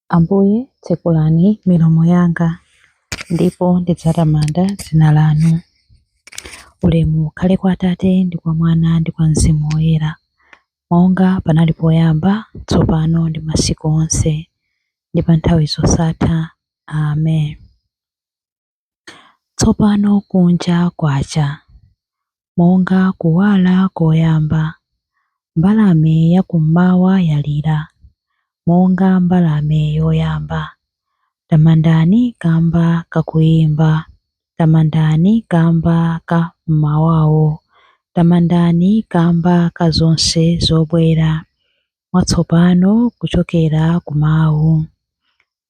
Ambuye, tsekulani milomo yanga, ndipo ndidzatamanda dzina lanu. Ulemu ukhale kwa Atate ndi kwa Mwana ndi kwa Mzimu Woyera, monga panali poyamba, tsopano ndi masiku onse, ndi pa nthawi zosatha. Amen. Tsopano kunja kwacha, monga kuwala koyamba, mbalame yakummawa yalira, monga mbalame yoyamba. Tamandani kamba kakuyimba, tamandani kamba ka mmawawo, tamandani kamba ka zonse zobwera mwatsopano kuchokera ku mawu.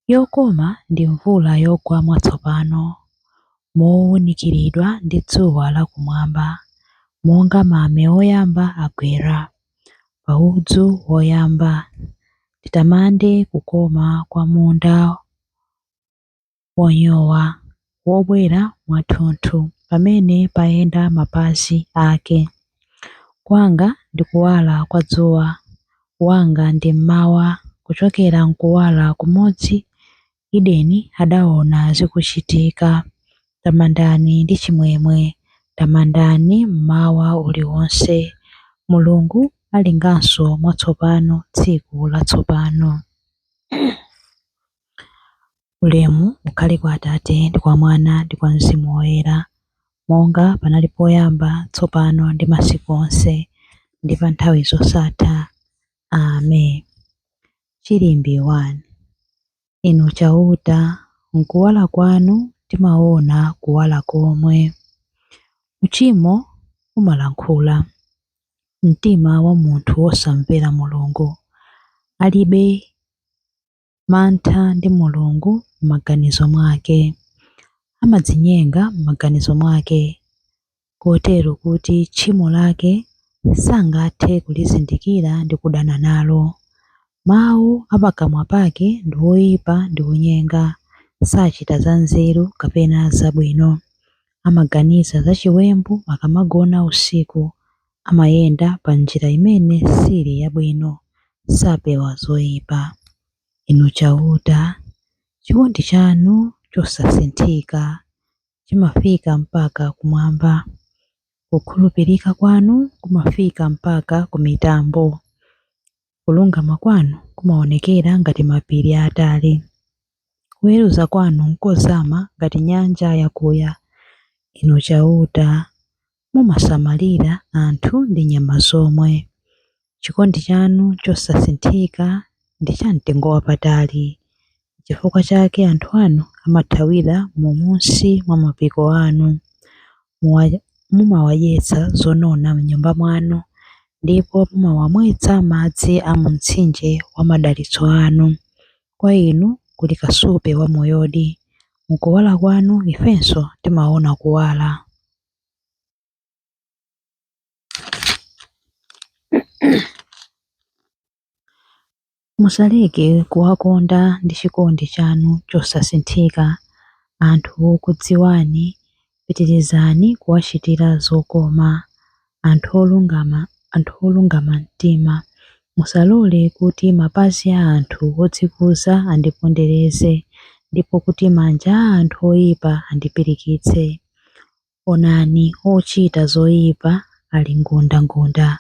Yokoma ndi mvula yogwa mwatsopano, mowunikiridwa ndi dzuwa lakumwamba, monga mame oyamba agwera pa udzu woyamba. Titamande kukoma kwa munda wonyowa, wobwera mwathunthu, pamene payenda mapazi ake. Kwanga ndi kuwala kwa dzuwa, wanga ndi mmawa, kuchokera mkuwala kumodzi Edeni adaona zikuchitika. Tamandani ndi chimwemwe, tamandani mmawa uliwonse. Mulungu alenganso mwatsopano tsiku latsopano. Ulemu ukhale kwa Atate ndi kwa Mwana ndi kwa Mzimu Woyera, monga panali poyamba, tsopano ndi masiku onse, ndi pa nthawi zosatha. Amen. Chilimbi 1. Inu Chauta, m'kuwala kwanu timaona kuwala komwe. Uchimo umalankhula. Mtima wa munthu wosamvera Mulungu alibe mantha ndi Mulungu m'maganizo mwake. Amadzinyenga m'maganizo mwake, kotero kuti tchimo lake sangathe kulizindikira ndi kudana nalo. Mawu a pakamwa pake ndi oipa ndi onyenga, sachita zanzeru kapena zabwino. Amaganiza zachiwembu akamagona usiku, amayenda pa njira imene sili yabwino, sapewa zoipa. Inu Chauta, chikondi chanu chosasinthika chimafika mpaka kumwamba, kukhulupirika kwanu kumafika mpaka ku mitambo. Kulungama kwanu kumaonekera ngati mapiri aatali, kuweruza kwanu n'kozama ngati nyanja yakuya. Inu Chauta, mumasamalira anthu ndi nyama zomwe. Chikondi chanu chosasinthika ndi chamtengowapatali. N'chifukwa chake anthu anu amathawira munsi mwa mapiko anu. Mumawadyetsa zonona m'nyumba mwanu, ndipo mumawamwetsa madzi a mu mtsinje wa madalitso anu. Kwa inu kuli kasupe wamoyodi. M'kuwala kwanu ifenso timaona kuwala. Musaleke kuwakonda ndi chikondi chanu chosasinthika anthu okudziwani, pitirizani kuwachitira zokoma anthu olungama mtima. Musalole kuti mapazi a anthu odzikuza andipondereze, ndipo kuti manja a anthu oyipa andipirikitse. Onani ochita zoyipa ali ngundangunda,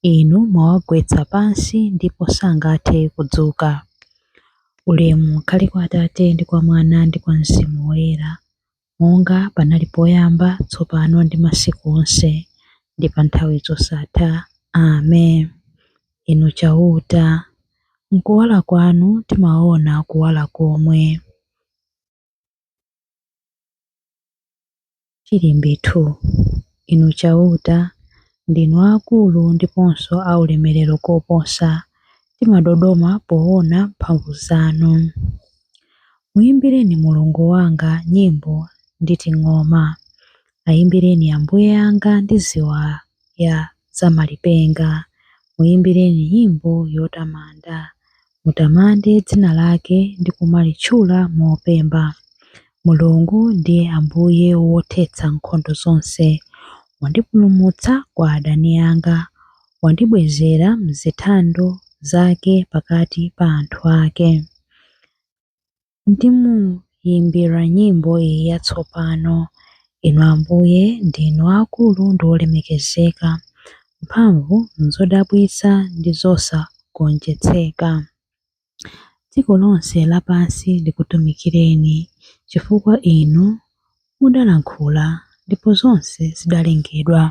inu mwawagwetsa pansi ndipo sangathe kudzuka. Ulemu ukhale kwa Atate ndi kwa Mwana ndi kwa Mzimu Woyera, monga panali poyamba, tsopano ndi masiku onse, ndi pa nthawi zosatha. Amen. Inu Chauta, m'kuwala kwanu timaona kuwala komwe. Chilimbi 2. Inu Chauta, ndinu aakulu ndiponso aulemerero koposa, timadodoma poona mphamvu zanu. Muimbireni Mulungu wanga nyimbo ndi ting'oma, ayimbireni Ambuye anga ndi ziwaya zamalipenga. Muimbireni nyimbo yotamanda, mutamande dzina lake ndi kumalitchula mopemba. Mulungu ndiye Ambuye wothetsa nkhondo zonse, wandipulumutsa kwa adani anga, wandibwezera m'zithando zake pakati pa anthu ake. Ndimuyimbira nyimbo iyi yatsopano. Inu Ambuye ndinu akulu ndi olemekezeka, mphamvu nzodabwitsa ndi zosagonjetseka. Dziko lonse lapansi likutumikireni, chifukwa inu mudalankhula, ndipo zonse zidalengedwa.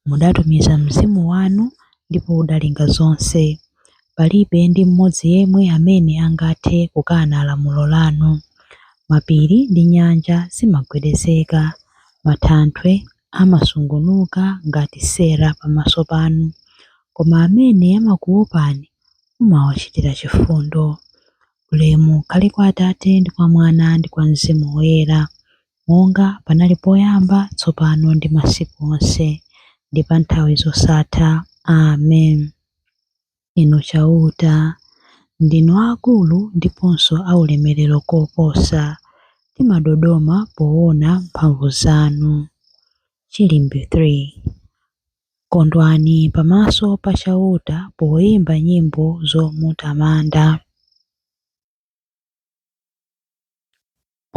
Mudatumiza mzimu wanu, ndipo udalenga zonse. Palibe ndi mmodzi yemwe amene angathe kukana lamulo lanu. Mapiri ndi nyanja zimagwedezeka, matanthwe amasungunuka ngati sera pamaso panu. Koma amene amakuopani mumawachitira chifundo. Ulemu ukhale kwa Atate ndi kwa Mwana ndi kwa Mzimu Woyera, monga panali poyamba, tsopano ndi masiku onse, ndi pa nthawi zosatha. Amen. Inu Chauta, ndinu akulu ndiponso aulemerero koposa. Timadodoma poona mphamvu zanu. Chilimbi 3. Kondwani pamaso pa Chauta poimba nyimbo zomutamanda.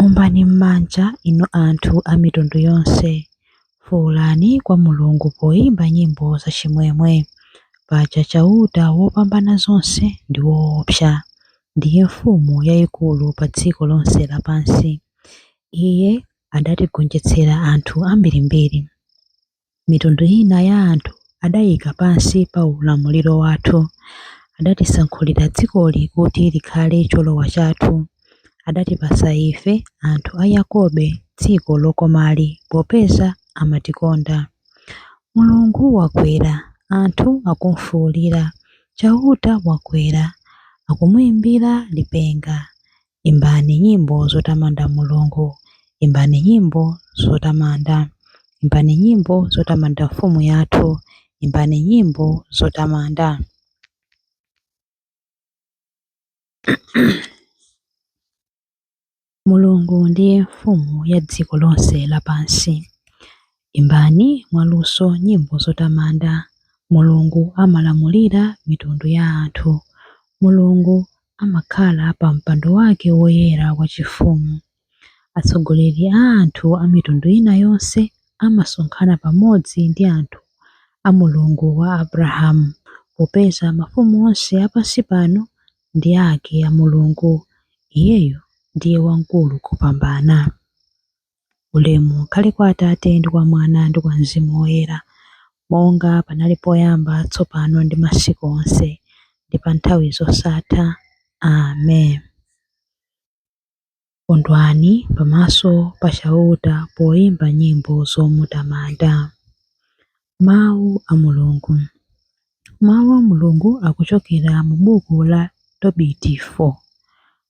Ombani m'manja, inu anthu a mitundu yonse. Fuulani kwa Mulungu poimba nyimbo zachimwemwe. Paja Chauta Wopambana zonse ndi woopsa, ndiye mfumu yaikulu pa dziko lonse lapansi. Iye adatigonjetsera anthu ambirimbiri. Mitundu ina ya anthu adaiika pansi pa ulamuliro wathu. Adatisankhulira dzikoli kuti likhale cholowa chathu. Adatipatsa ife, anthu a Yakobe, dziko lokomali, popeza amatikonda. Mulungu wakwera, anthu akumfuulira, Chauta wakwera, akumuimbira lipenga. Imbani nyimbo zotamanda Mulungu, imbani nyimbo zotamanda. Imbani nyimbo zotamanda mfumu yathu, imbani nyimbo zotamanda. Mulungu ndiye mfumu ya dziko lonse lapansi. Imbani mwaluso nyimbo zotamanda. Mulungu amalamulira mitundu ya anthu. Mulungu amakhala pa mpando wake woyera wachifumu. Atsogoleri a anthu a mitundu ina yonse amasonkhana pamodzi ndi anthu a Mulungu wa Abrahamu, popeza mafumu onse a pansi pano ndi ake a Mulungu, Iyeyo ndiye wamkulu kopambana. Ulemu ukhale kwa Atate ndi kwa Mwana ndi kwa Mzimu Woyera, monga panali poyamba, tsopano ndi masiku onse, ndi pa nthawi zosatha. Amen. Kondwani pamaso pa Chauta poimba nyimbo zomutamanda. Mawu a Mulungu. Mawu a Mulungu akuchokera mu buku la Tobiti 4,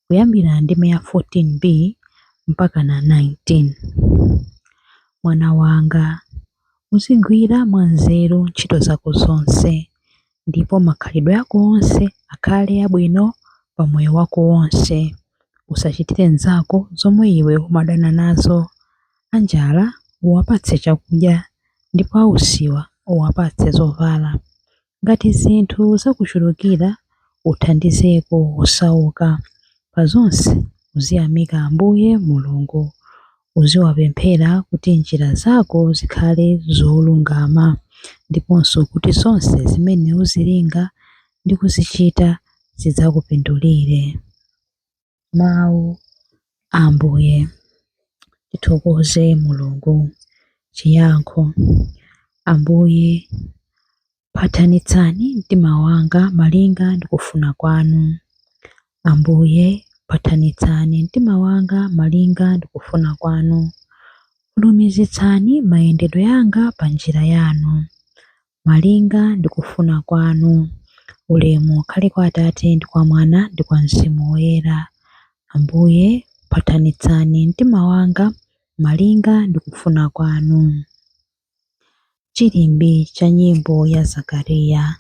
kuyambira ndime ya 14b mpaka na 19. Mwana wanga, uzigwira mwanzeru ntchito zako zonse, ndipo makhalidwe ako onse akhale abwino pa moyo wako wonse. Usachitire mnzako zomwe iwe umadana nazo. Anjala uwapatse chakudya, ndipo ausiwa uwapatse zovala. Ngati zinthu zakuchulukira, uthandizeko osauka. Pa zonse uziyamika Ambuye Mulungu. Uziwapemphera kuti njira zako zikhale zolungama, ndiponso kuti zonse zimene uzilinga ndi kuzichita zidzakupindulire. Mawu a Ambuye. Tithokoze Mulungu. Chiyankho. Ambuye, phathanitsani mtima wanga malinga ndi kufuna kwanu. Ambuye, phathanitsani mtima wanga malinga ndi kufuna kwanu. Fulumizitsani mayendedwe anga pa njira yanu, malinga ndi kufuna kwanu. Ulemu ukhale kwa Atate ndi kwa Mwana ndi kwa Mzimu Woyera. Ambuye, phathanitsani mtima wanga malinga ndi kufuna kwanu. Chilimbi cha nyimbo ya Zakariya.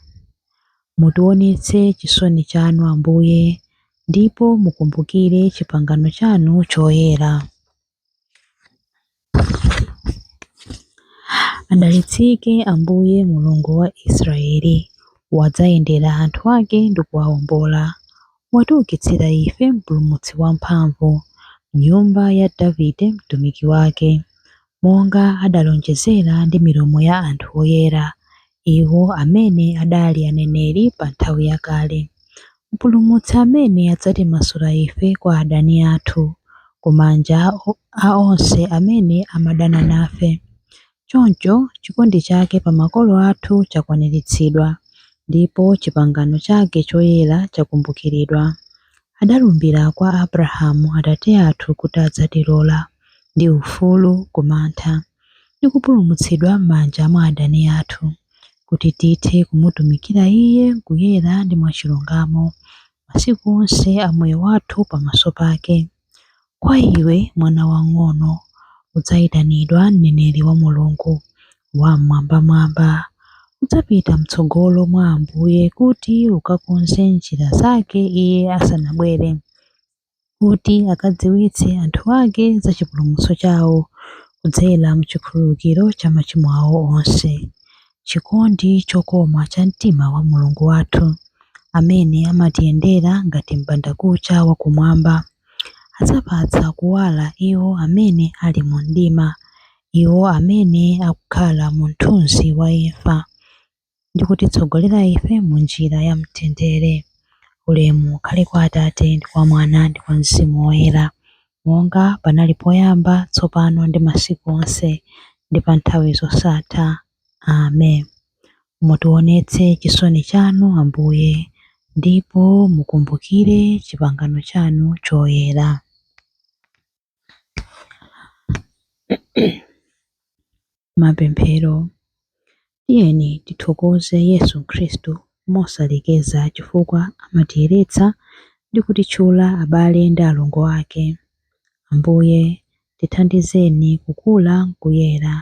Mutionetse chisoni chanu Ambuye, ndipo mukumbukire chipangano chanu choyera. Adalitsike Ambuye Mulungu wa Israeli, wadzayendera anthu ake ndi kuwawombola. Watiukitsira ife Mpulumutsi wamphamvu, m'nyumba ya Davide mtumiki wake, monga adalonjezera ndi milomo ya anthu oyera, iwo amene adali aneneri pa nthawi yakale. Mpulumutsi amene adzatimasula ife kwa adani athu, ku manja a onse amene amadana nafe. Choncho chikondi chake pa makolo athu chakwaniritsidwa, ndipo chipangano chake choyera chakumbukiridwa. Adalumbira kwa Abrahamu atate athu kuti adzatilola ndi ufulu ku mantha, ndi kupulumutsidwa m'manja mwa adani athu, kuti tithe kumutumikira Iye m'kuyera ndi mwachilungamo masiku onse a moyo wathu pamaso pake. Kwa iwe, mwana wamng'ono, udzayitanidwa mneneri wa Mulungu Wam'mwambamwamba. Udzapita m'tsogolo mwa Ambuye kuti ukakonze njira zake Iye asanabwere, kuti akadziwitse anthu ake za chipulumutso chawo kudzera m'chikhululukiro cha machimo awo onse. Chikondi chokoma cha mtima wa Mulungu wathu, amene amatiyendera ngati m'bandakucha wakumwamba, adzapatsa kuwala iwo amene ali mu mdima, iwo amene akukhala mu mthunzi wa imfa, ndi kutitsogolera ife mu njira ya mtendere. Ulemu ukhale kwa Atate ndi kwa Mwana ndi kwa Mzimu Woyera, monga panali poyamba, tsopano ndi masiku onse, ndi pa nthawi zosatha. Amen. Mutionetse chisoni chanu, Ambuye, ndipo mukumbukire chipangano chanu choyera. Mapemphero. Tiyeni tithokoze Yesu Khristu mosalekeza chifukwa amatiyeretsa ndi kutitchula abale ndi alongo ake. Ambuye, tithandizeni kukula m'kuyera.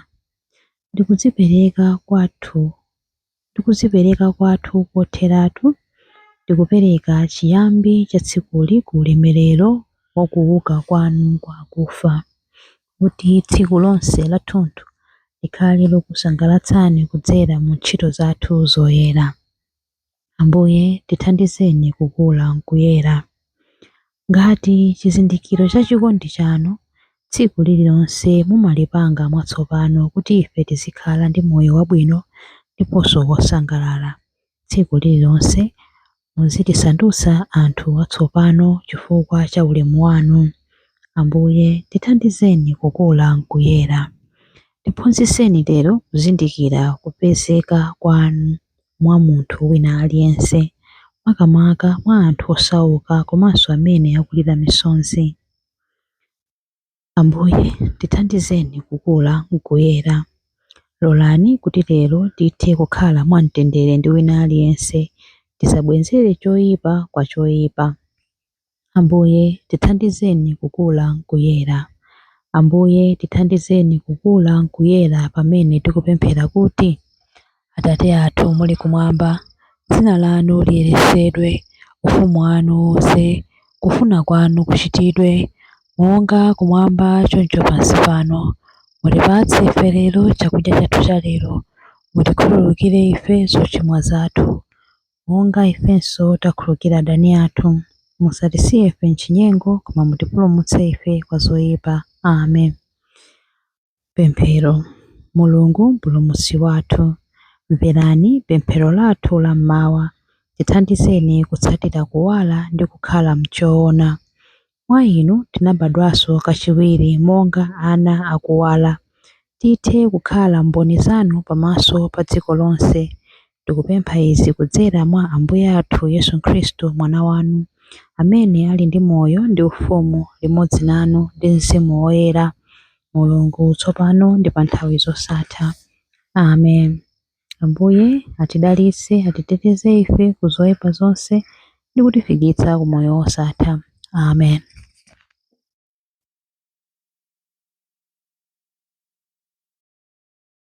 Ndi kudzipereka kwathu kotheratu, ndikupereka chiyambi cha tsikuli ku ulemerero wa kuuka kwanu kwa akufa, kuti tsiku lonse lathunthu likhale lokusangalatsani kudzera mu ntchito zathu zoyera. Ambuye, tithandizeni kukula m'kuyera. Ngati chizindikiro cha chikondi chanu, tsiku lililonse mumalipanga mwatsopano kuti ife tizikhala ndi moyo wabwino ndiponso wosangalala. Tsiku lililonse muzitisandutsa anthu atsopano chifukwa cha ulemu wanu. Ambuye, tithandizeni kukula m'kuyera. Tiphunzitseni lero kuzindikira kupezeka kwanu mwa munthu wina aliyense, makamaka mwa anthu osauka komanso amene akulira misozi. Ambuye, tithandizeni kukula m'kuyera. Lolani kuti lero tithe kukhala mwamtendere ndi wina aliyense, tisabwezere choyipa kwa choyipa. Ambuye, tithandizeni kukula m'kuyera. Ambuye, tithandizeni kukula m'kuyera pamene tikupemphera kuti: Atate athu muli kumwamba, dzina lanu liyeretsedwe, ufumu wanu udze, kufuna kwanu kuchitidwe, monga kumwamba choncho pansi pano. Mutipatse ife lero chakudya chathu cha lero. Mutikhululukire ife zochimwa zathu, monga ifenso takhululukira adani athu. Musatisiye ife m'chinyengo, koma mutipulumutse ife kwa zoyipa. Amen. Pemphero. Mulungu Mpulumutsi wathu, mverani pemphero lathu la mmawa. Tithandizeni kutsatira kuwala ndi kukhala m'choona. Mwa inu tinabadwanso kachiwiri monga ana akuwala, tithe kukhala mboni zanu pamaso pa dziko lonse. Tikupempha izi kudzera mwa Ambuye athu Yesu Khristu Mwana wanu, amene ali ndi moyo ndi ufumu limodzi nanu ndi Mzimu Woyera, Mulungu, tsopano ndi pa nthawi zosatha. Amen. Ambuye atidalitse, atiteteze ife ku zoyipa zonse ndi kutifikitsa ku moyo wosatha. Amen.